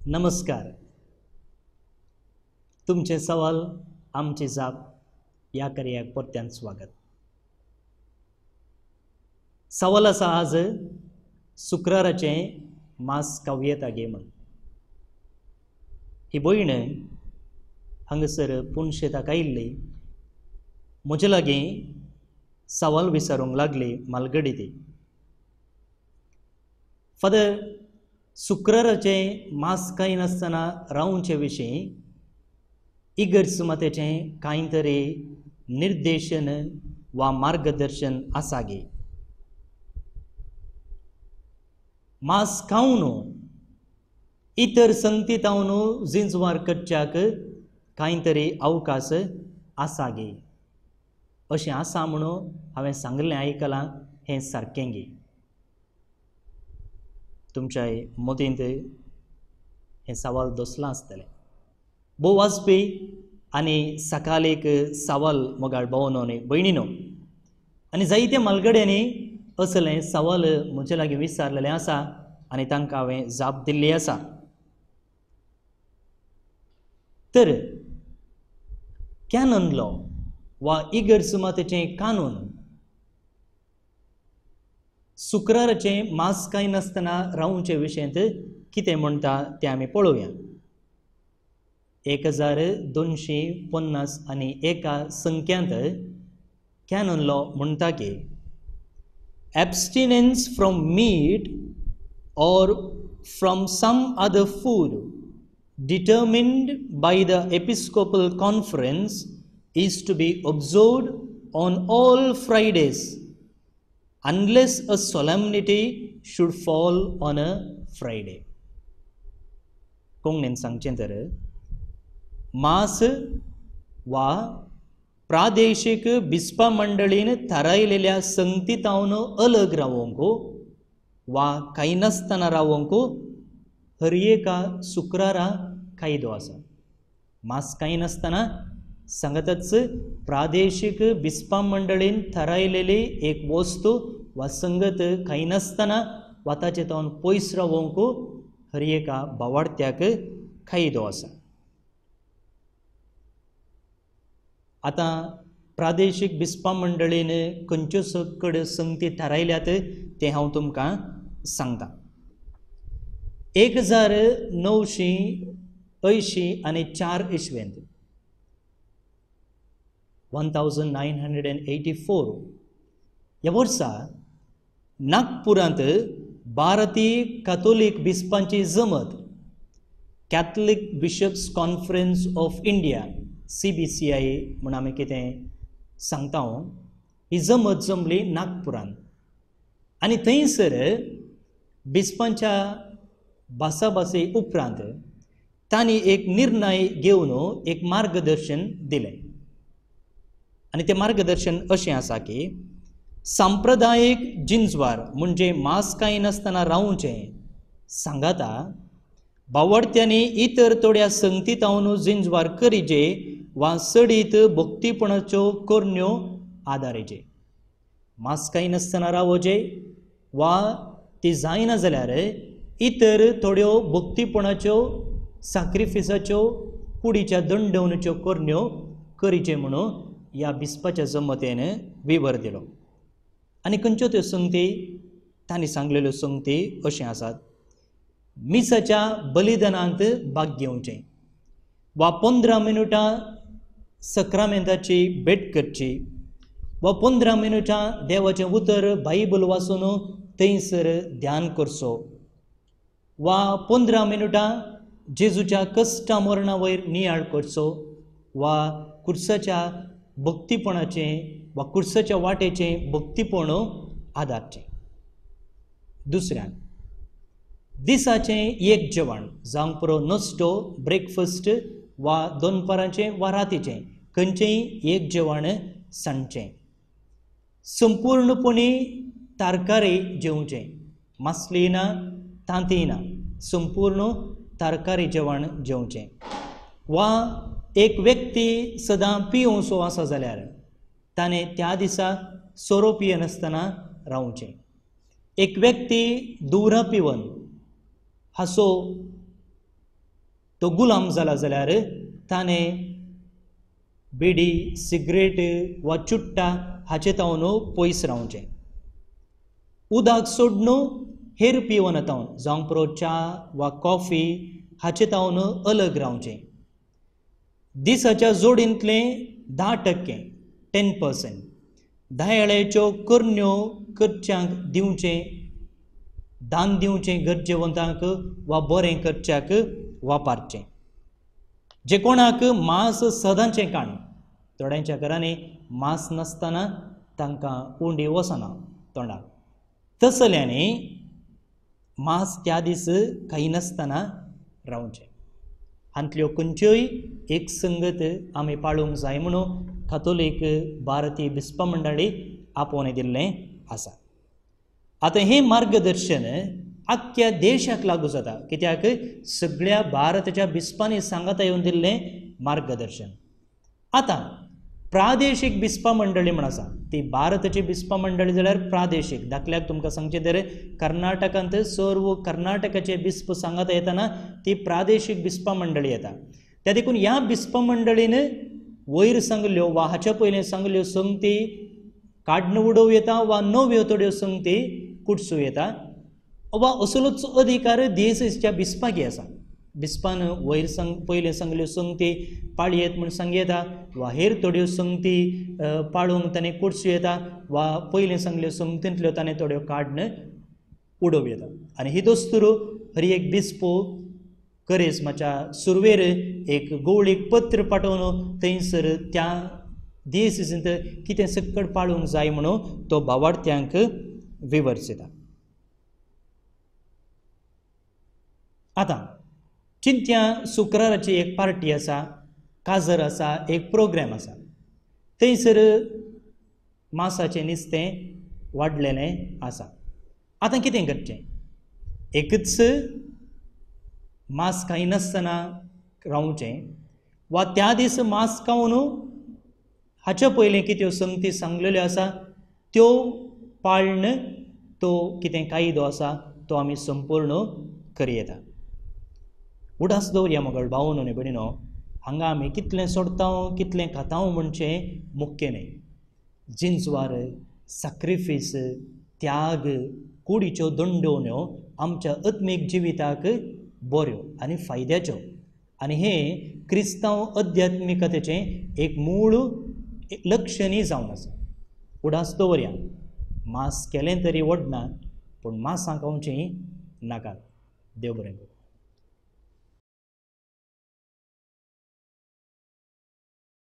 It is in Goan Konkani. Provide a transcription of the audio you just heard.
नमस्कार. तुमचे सवाल आमची जाप ह्या कार्याक परत्यान स्वागत. सवाल आसा आज शुक्राराचें मास खावयेता गे म्हूण. ही भयण हांगासर पुनशेताक आयिल्ली, म्हजे लागीं सवाल विचारूंक लागली मालगडी ती. फादर, शुक्राराचें मास खायनासतना रावचे विशीं इगर्ज मातेचें कांय तरी निर्देशन वा मार्गदर्शन आसा गे? मास खावन इतर संगतीतावन जिंजवार करच्याक कांय तरी अवकाश आसा गे? अशें आसा म्हणून हांवें सांगलें आयकलां, हें सारकें गे? तुमच्या मतींत हें सवाल दसलां आसतलें. भोव वाचपी आनी सकाळीक सवाल मोगाळ भावनो आनी भयणीनो आनी जायत्या मालगड्यांनी असलें सवाल म्हजे लागीं विचारलेलें आसा आनी तांकां हांवें जाप दिल्ली आसा. तर कॅनन लॉ वा इगर्ज मातेचें कानून शुक्राराचें मास खायनासतना रावचे विशयंत कितें म्हणटा तें आमी पळोवया. 1250 आनी एका संख्यांत कॅनन लॉ म्हणटा की abstinence from meat or from some other food determined by the Episcopal Conference is to be observed on all Fridays unless a solemnity should fall on a Friday. कोंकणीन सांगचें तर मास वा प्रादेशीक बिस्पा मंडळीन थारायलेल्या संगतीतावन अलग रावोंक वा खायनासतना रावोंक हर एका शुक्रारा कायदो आसा. मास खायनासतना सांगतच प्रादेशीक बिस्पा मंडळीन थारायलेली एक वस्तू वा संगत खायनासतना वा ताचे तावन पयस रावोंक हर एका बावाडत्याक कायदो आसा. आतां प्रादेशीक बिस्पा मंडळीन खंयच्यो सकड संगती थारायल्यात तें हांव तुमकां सांगता. 1984 आनी 4 इस्वेंत 1984 ह्या वर्सा नागपुरांत भारतीय कातोलीक बिस्पांची जमत Catholic bishops conference of India CBCI म्हूण आमी कितें सांगता, ही जमत जमली नागपुरांत आनी थंयसर बिस्पांच्या भासाभासे उपरांत तांणी एक निर्णय घेवन एक मार्गदर्शन दिलें. आनी तें मार्गदर्शन अशें आसा की सांप्रदायीक जिंजवार म्हणजे मास खायनासतना रावचें सांगाता बावडत्यांनी इतर थोड्या संगतीतावन जिंजवार करीजे वा सडीत भक्तीपणाच्यो करण्यो आदारीचे. मास खायनासतना रावचे वा ती जायना जाल्यार इतर थोड्यो भक्तीपणाच्यो साक्रिफिसाच्यो कुडीच्या दंडवणच्यो करण्यो करीचे म्हणून ह्या बिस्पाच्या जमतेन विवर दिलो. आनी खंयच्यो त्यो संगती तांणी सांगलेल्यो संगती अशें आसात: मिसाच्या बलिदानांत भाग घेवचें वा 15 मिनुटां सक्रामेंताची भेट करची वा 15 मिनुटां देवाचें उतर बायबल वाचून थंयसर ध्यान करचो वा 15 मिनुटां जेजूच्या कश्टा मरणा वयर नियाळ करचो वा कुर्साच्या भक्तीपणाचें वा कुर्साच्या वाटेचें भक्तीपण आदारचें. दुसऱ्यान दिसाचें एक जेवण जावंक पुरो नश्टो ब्रेकफास्ट वा दनपाराचें वा रातीचें खंयचेंय एक जेवण सांडचें. संपूर्णपणी तरकारी जेवचें, मासली ना तांती ना, संपूर्ण तरकारी जेवण जेवचें. वा एक व्यक्ती सदां पिवंसो आसा जाल्यार ताणें त्या दिसा सोरो पियेनासतना रावचें. एक व्यक्ती धुंवरां पिवन हाचो तो गुलाम जाला जाल्यार ताणें बिडी, सिगरेट वा चुट्टा हाचे तावन पयस रावचें. उदक सोडून हेर पिवन तावन जावं पुरो च्या वा कॉफी हाचे तावन अलग रावचें. दिसाच्या जोडींतलें 10% 10% दयाळेच्यो करण्यो करच्यांक दिवचें, दान दिवचें गरजेवंतांक वा बरें करच्याक वापरचें. जे कोणाक मांस सदांचें काण, थोड्यांच्या घरांनी मांस नासतना तांकां उंडी वचना तोंडाक, तसल्यांनी मांस त्या दीस खायनासतना रावचें. हांतल्यो खंयच्योय एक संगत आमी पाळूंक जाय म्हणून कातोलीक भारतीय बिस्पा मंडळी आपोवणें दिल्लें आसा. आतां हें मार्गदर्शन आख्ख्या देशाक लागू जाता, कित्याक सगळ्या भारताच्या बिस्पांनी सांगाता येवन दिल्लें मार्गदर्शन. आतां प्रादेशीक बिस्पा मंडळी म्हण आसा, ती भारताची बिस्पा मंडळी जाल्यार प्रादेशीक. दाखल्याक तुमकां सांगचें तर कर्नाटकांत सर्व कर्नाटकाचे बिस्प सांगाता येतना ती प्रादेशीक बिस्पा मंडळी येता. त्या देखून ह्या बिस्पा मंडळीन वयर सांगल्यो वा हाच्या पयलीं सांगल्यो संगती काडून उडोवं येता वा नव्यो थोड्यो संगती कुटसूं येता वा असलोच अधिकार देशाच्या बिस्पाकी आसा. बिस्पान वयर पयलीं सांगल्यो संगती पाळयेत म्हूण सांग येता वा हेर थोड्यो संगती पाळूंक ताणें कुटसूं येता वा पयलीं सांगल्यो संगतींतल्यो ताणें थोड्यो काडून उडोवं येता. आनी ही दस्तूर हर एक बिस्पो करेस्माच्या सुरवेर एक गोवळीक पत्र पाठोवन थंयसर त्या देसींत कितें सक्कड पाळूंक जाय म्हणून तो भावार्थ्यांक विवर्सता. आतां चिंत्या शुक्राराची एक पार्टी आसा, काजर आसा, एक प्रोग्राम आसा, थंयसर मासाचें नुस्तें वाडलेलें आसा. आतां कितें करचें? एकच मांस खायनासतना रावचें वा त्या दीस मांस खावन हाच्या पयलीं कित्यो संगती सांगलेल्यो आसा त्यो पाळण तो कितें कायदो आसा तो आमी संपूर्ण करयेता. उडास दवरया मगळ भावनो न्ही भयणीनो, हांगा आमी कितलें सोडता कितलें खाता म्हणचें मुख्य न्हय. जिंजवार, साक्रिफीस, त्याग, कुडीच्यो दंडोवण्यो आमच्या आत्मीक जिविताक बऱ्यो आनी फायद्याच्यो, आनी हें क्रिस्तांव अध्यात्मिकतेचें एक मूळ लक्षणीय जावन आसा. उडास दवरया, मांस केलें तरी वडना पूण मांसां खावचीं नाका. देव बरें करूं.